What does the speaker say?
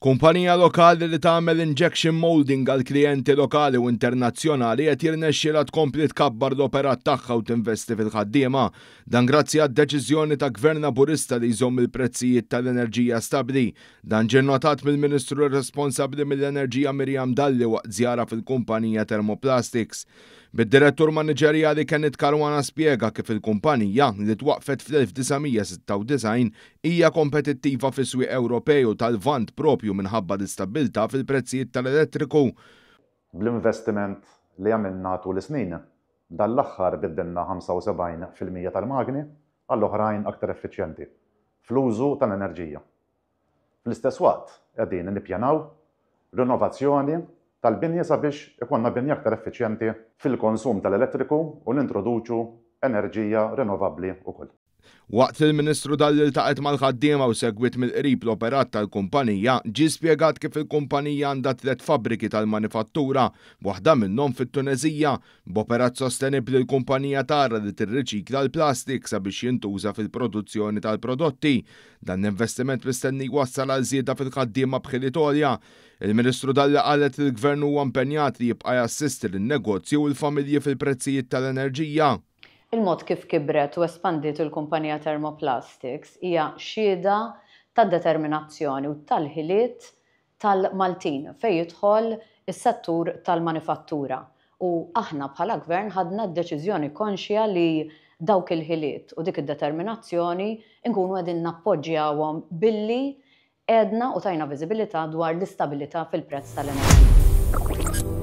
Kumpanija lokali li tagħmel injection moulding għal klijenti lokali u internazzjonali qed jirnexxielha tkompli tkabbar l-operat tagħha u tinvesti fil-ħaddiema. Dan grazzi għad-deċiżjoni ta' Gvern Laburista li jżomm il-prezzijiet tal-enerġija stabbli. Dan ġie nnotat mill-Ministru responsabbli mill-Enerġija Miriam Dalli waqt żjara fil-kumpanija Thermoplastics. Bid-Direttur Maniġerjali Kenneth Caruana spjega kif il-kumpanija, li twaqqfet fl-1996, hija kompetittiva fis-swieq Ewropej u tal-Lvant proprju minħabba l-istabbiltà fil-prezzijiet tal-elettriku. Bl-investiment li għamilna tul is-snin, dan l-aħħar biddilna 75% tal-magni għal oħrajn aktar effiċjenti fl-użu tal-enerġija. Fl-istess waqt qegħdin nippjanaw rinovazzjoni tal-binja sabiex ikollna binja aktar effiċjenti fil-konsum tal-elettriku u nintroduċu enerġija rinnovabbli wkoll. Waqt li l-Ministru Dalli ltaqgħet mal-ħaddiema u segwiet mill-qrib l-operat tal-kumpanija, ġie spjegat kif il-kumpanija għandha tlett fabbriki tal-manifattura, b'waħda minnhom fit-Tuneżija. B'operat sostenibbli l-kumpanija tara li tirriċikla l-plastik sabiex jintuża fil-produzzjoni tal-prodotti. Dan l-investiment mistenni jwassal għal żieda fil-ħaddiema b'ħiliet għolja. Il-Ministru Dalli qalet li l-Gvern huwa impenjat li jibqa' jassisti lin-negozji u l-familji fil-prezzijiet tal-enerġija. Il-mod kif kibret u espandiet il-kumpanija Thermoplastics hija xhieda tad-determinazzjoni u tal-ħiliet tal-Maltin fejn jidħol is-settur tal-manifattura u aħna bħala Gvern ħadna d-deċiżjoni konxja li dawk il-ħiliet u dik id-determinazzjoni nkunu qegħdin nappoġġjawhom billi għedna u tajna viżibilità dwar l-istabilità fil-prezz tal-enerġija.